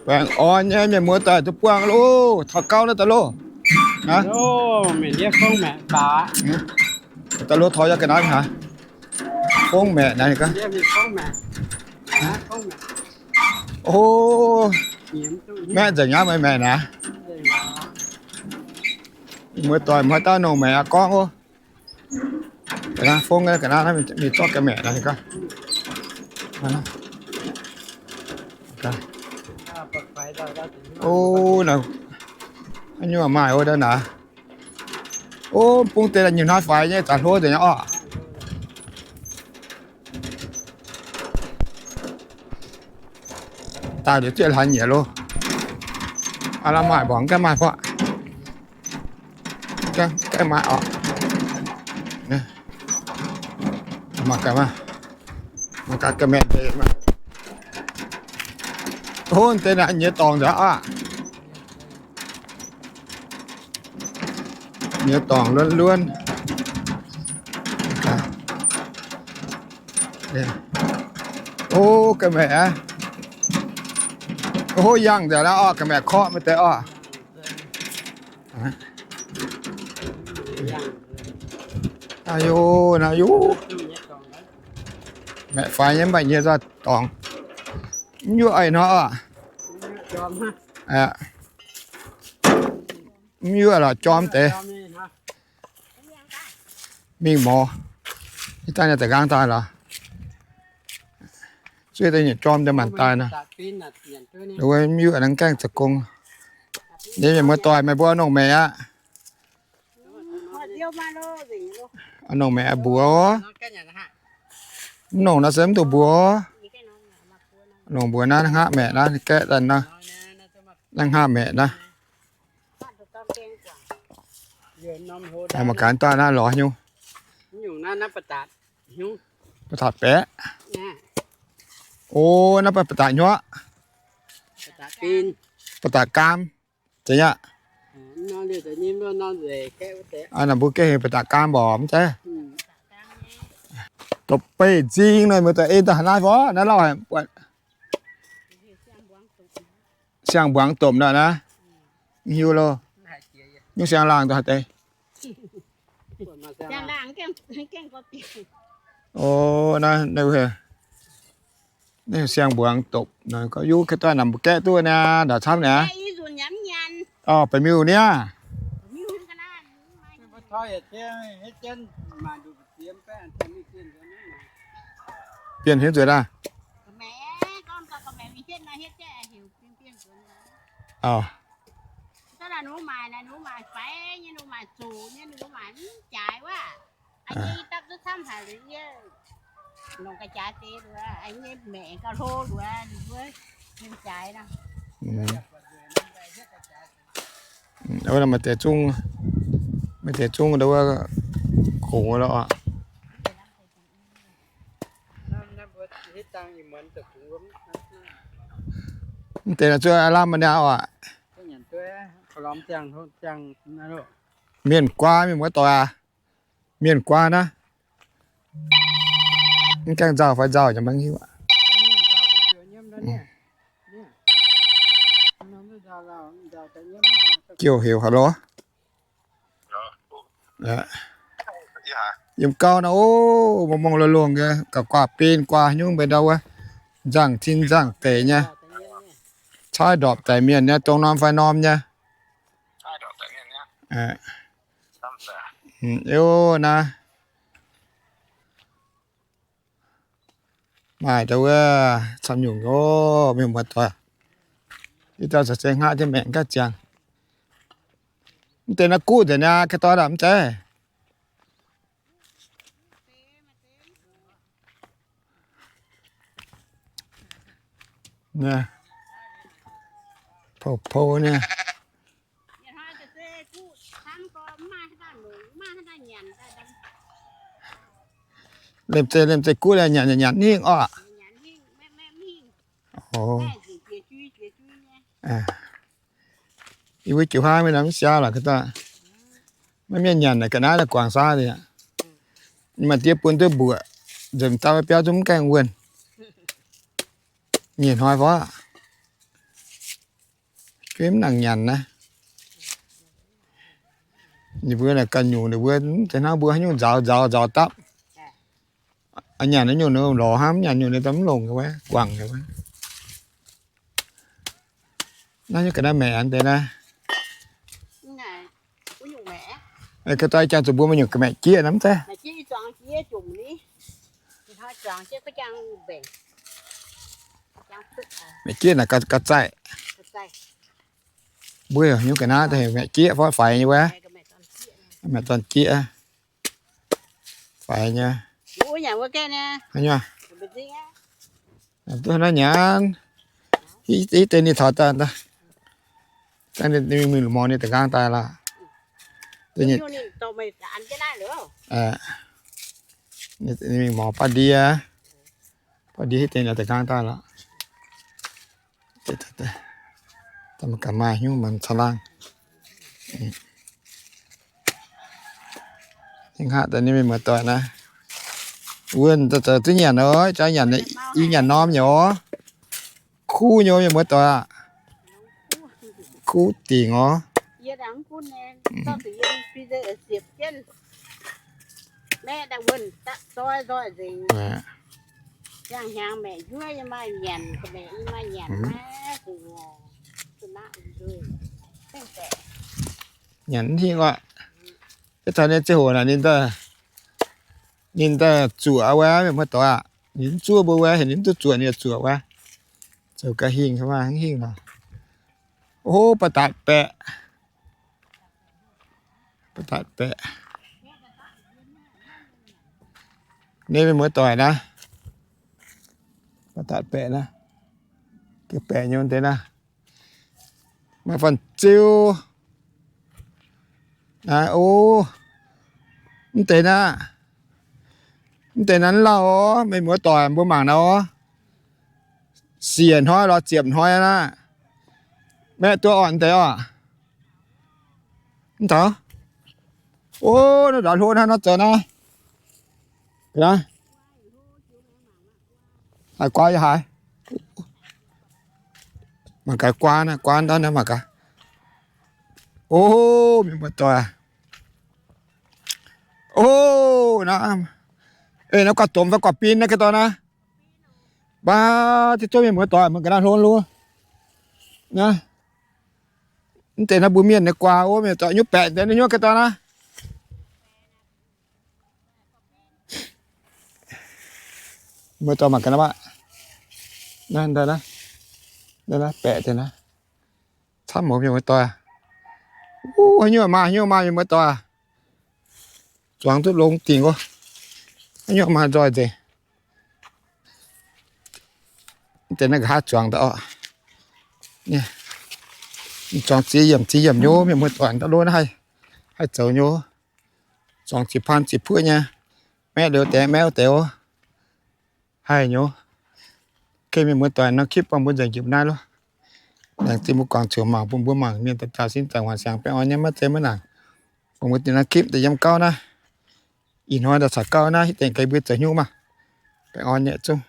Baengh orn nyei mienh muoz doic, duqv buangh loh, taux gauh naaiv daaih loh. Daaih loh taux yaac ga'naaiv haic. Fongv maeqc naaiv. O, maeqv nzengc aqv, meih maeqc naaiv. Muoz doic, muoz dauh nongh maeqc aqv gorngv oc. Ga'naaiv fongv ga'naaiv, mingh zorqv ga'maeqc naaiv. O, nyungc maaih o, ndau naaiv. O, bung deix nyic hnoi faix nyei, zanc hlo nzengc nyei orqc. Daaih liuz zieqv hlaax nyieqc loh. Aav lamh maaih mborqc, gaengh maaih mborqc. Gaengh maaih orqc. Mangc gaax, mangc gaax ga'maeqc deix. Hov deix naaiv nyiex dorngc nzengc aqv. Nyiex dorngc luonv luonv. O, ga'maeqc aqv. Hov yangh nzengc aqv orqc, ga'maeqc korqv maiv deix orqc. Aa yo, naaiv yo. Maeqc faix nyei, mv baac nyiex dorngc. Mv yuoqv eix hnoi orqc. Mv yuoqv lorqc, jorm deix. Mingh mor. Ih daaih nyei da'nqaang daaih lorqc. Zuov deix nyiec jorm deix maanc daaih nor. Wuov mv yuoqv naaiv gaengh zoux gong. Nyei mienh muoz doic, meih mbuo nongh maeqc aqv. Nongh maeqc mbuox. Mv nongh naaiv se mv duqv mbuox. Nongh mbuox naaiv hngaqv maeqc naaiv, gaeqv daaih naaiv. Naaiv hngaqv maeqc naaiv. Mangc gaax daaih naaiv lorz nyungc. Ba'datc baeqc. O, naaiv ba'datc hnyuoqc. Ba'datc gaam. Zeiz aqv. Naaiv mbuo gengh heuc ba'datc gaam mborqc mv zeiz. Dopc beih nzing nor, mbuo daaih ei daaih naaiv fov, naaiv lauh haic. Siang-mbuangz dopc nor naaiv. Mv hiuv loh. Nyungc siang-laangh daaih deix. O, naaiv, naaiv siang-mbuangz dopc, gorngv yie ganh daaih namx mbu'gaeqv duqv niaa, ndau camv niaa. Orqc, ba'miuh niaa. Bienh hiuv nzuonx aqv. Maaih deix zungv, maaih deix zungv wuov, kungx wuov lorqc. Mv deix naaiv zuov aav lamh mv niaa oc. Mienh guaa, mienh muoz doic aac. Mienh guaa naaiv. Mv gaengh nzauh fai nzauh nyei maiv hiuv. Jouh heuc haaix lorqc. Yiem gauh naaiv, o, mongh mongh longh longh nyei, gauh guaax ben guaax nyungc mbuo ndau wuov, nzangc tin nzangc deic nyei, caaiv ndorpc daic mienh nyei, dongh norm fai norm nyei. Ov, naaiv maaih ndau wuov camv nyungc oc, mienh muoz doic. Yie dauh za'gengh hngaqv jienv maengc gaav ziangx. Mv deix naaiv guv nzengc niaa, ga'doi mv zeiz. Pou-pou nyei. Lemh zeih lemh zeih guv nyanc nyanc nyanc hingh orqc. Yie mbuo jiu huaang mingh nor mv siaa lorqc, maiv mienh nyanc ga'naaiv guangc saav. Maaih diev bun duqv mbuoqc, nzemc dauh biauv zungv mv gaengh wuonh. Nyic hnoi fov. Fim nangc nyanc naaiv. Ninh mbuo naaic ganh nyungc ninh mbuo mv zeiz hnangv mbuo haaix nyungc nzaaux nzaaux nzaaux dapv. Nyanc naaiv nyungc ninh lorz hnangv, nyanc nyungc ninh daaih mv longc nyei wuov, guangc nyei wuov. Naaiv nyungc ga'naaiv maeqc deix naaiv. Ga'naaiv jangx zuqc mbuo maaih nyungc ga'maeqc jieqv naaiv mv zeiz. Maeqc jieqv naaic ga'zaih. Mbuo heuc nyungc ga'naaiv daaih heuc maeqc jieqv fai faix nyei wuov. Maeqc dorn jieqv. Faix nyei. Duqv naaiv nyanc. Hitv deix ninh taux daaih, daaih ninh mingh lungh morz ninh da'nqaang daaih lorqc. Ninh mingh morz baav ndie, baav ndie hitv deix ninh da'nqaang daaih lorqc. Mv gaax maaih hnyouv mangc caangh laangh. Hnangv haaix deix ninh mienh muoz-doic naaiv, wuonh zoux duqv nyanc oc, jaax nyanc, i nyanc norm nyei oc. Kuv nyei mienh muoz-doic aac. Kuv dingc oc. Nyanc mv hingh oc. Hiuv taux ninh ziangh hoc naaic ninh daaih, ninh daaih zuoqc wuov, mienh muoz-doic aac. Ninh mv zuov mbuo wuov, heuc ninh mv duqv zuoqc, ninh zuoqc wuov. Zoux ga'hingh, mv hingh nor. O, ba'datc baeqc. Ba'datc baeqc. Ninh mienh muoz-doic naaiv, ba'datc baeqc naaiv, ga'baeqc nyei deix naaiv. Maaih fan-ziu. Naaiv, o, mv deix naaiv, mv deix naaiv lauh oc, mienh muoz-doic, mbuo mangc naaiv oc. Siec hnoi lorz ziepc hnoi naaiv. Maeqv duqv orqc, mv deix orqc. Mv taux. O, naaiv ndortv hlo naaiv nor zoux naaiv. Haaix guaav yaac haaix. Mangc gaax guaav naaiv, guaav ndortv naaiv mangc gaax. O, mienh muoz-doic. O, naaiv, naaiv guaav domh fai guaav bin naaiv ga'dorn naaiv. Baac diuh zouv mienh muoz-doic, mangc gaax naaiv hlo hlo. Naaiv, mv deix naaiv mbuo mienh nyei guaav, o, mienh muoz-doic, nyuoqv baeqc deix naaiv nyuoqv ga'dorn naaiv. Mienh muoz-doic mangc gaax naaiv aqv. Naaiv, naaiv, baeqc deix naaiv. Camv moc mienh muoz-doic. Wuov, haaix nyungc maaih, haaix nyungc maaih mienh muoz-doic. Zuangx duqv longx dingc wuov. Haaix nyungc maaih nzoih nzengc. Mv deix naaiv nqa'haav zuangx daaih orqc. Zuangx ziex yiemc ziex yiemc nyei mienh muoz-doic, ndau lo naaiv haih zoux nyei. Zuangx ziepc paan ziepc puoqv nyei. Maeqv liuz deix, maeqv deix wuov. Haih nyei. Gengh mienh muoz-doic nor, คลิป bun mbuo nzengc jiex naaiv loh. Laengz zingh mbuo guangc ziouc mangc bun mbuo mangc mienh daaih jaax sin zaangc waanc siangx baengh orn nyei maiv zeiz maiv nangc. Bun mbuo dinh naaiv คลิป daaih yiem gauv naaiv. Ih hnoi daaih caux gauv naaiv hitv deix gaax mbuo zoux hnyouv maah. Baengh orn nyei zungv.